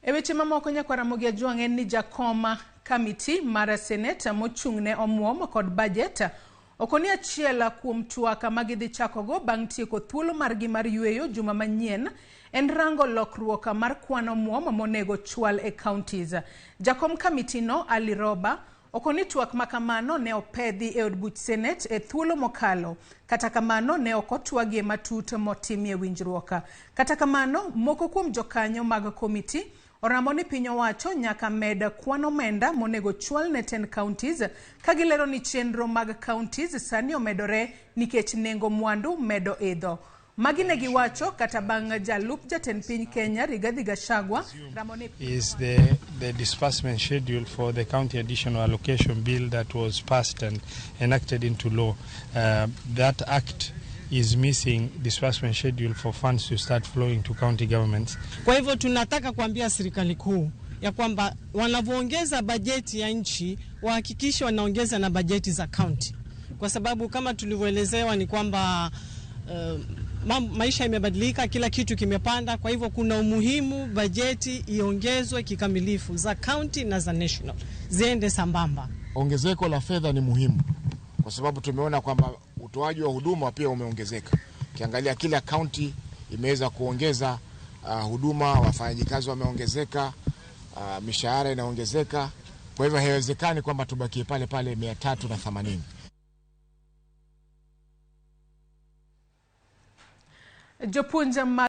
E weche mamoko nyakwar Ramogi Ajwang' en ni jakom kamiti mar Senate mochung' ne omuom kod budget okoni achiel kuom twak ma gidhi chakogo bang' tieko thuolo margi mar yueyo juma manyien en rango lokruok mar kwan omuom monego chwal e counties. Jakom kamiti no Ali Roba okoni twak makamano ne opedhi e od buch Senate e thuolo mokalo. Kata kamano ne ok otwagie matut motimie winjruok. Kata kamano moko kuom jokanyo mag komiti oramo ni piny owacho nyaka med kwan omenda monego chwal ne 10 counties ka gilero ni chenro mag counties sani omedore nikech nengo mwandu medo idho. Magi ne giwacho kata bang' jalup jatend piny Kenya Rigathi Gachagua ramo ni is the disbursement schedule for the county additional allocation bill that was passed and enacted into law. That act is missing disbursement schedule for funds to start flowing to county governments. Kwa hivyo tunataka kuambia serikali kuu ya kwamba wanavyoongeza bajeti ya nchi wahakikishe wanaongeza na bajeti za county, kwa sababu kama tulivyoelezewa ni kwamba maisha imebadilika, kila kitu kimepanda. Kwa hivyo kuna umuhimu bajeti iongezwe kikamilifu za county na za national ziende sambamba. Ongezeko la fedha ni muhimu kwa sababu tumeona kwamba utoaji wa huduma pia umeongezeka. Ukiangalia kila county imeweza kuongeza huduma, wafanyikazi wameongezeka, mishahara inaongezeka. Kwa hivyo haiwezekani kwamba tubakie pale pale 380. Jopuonj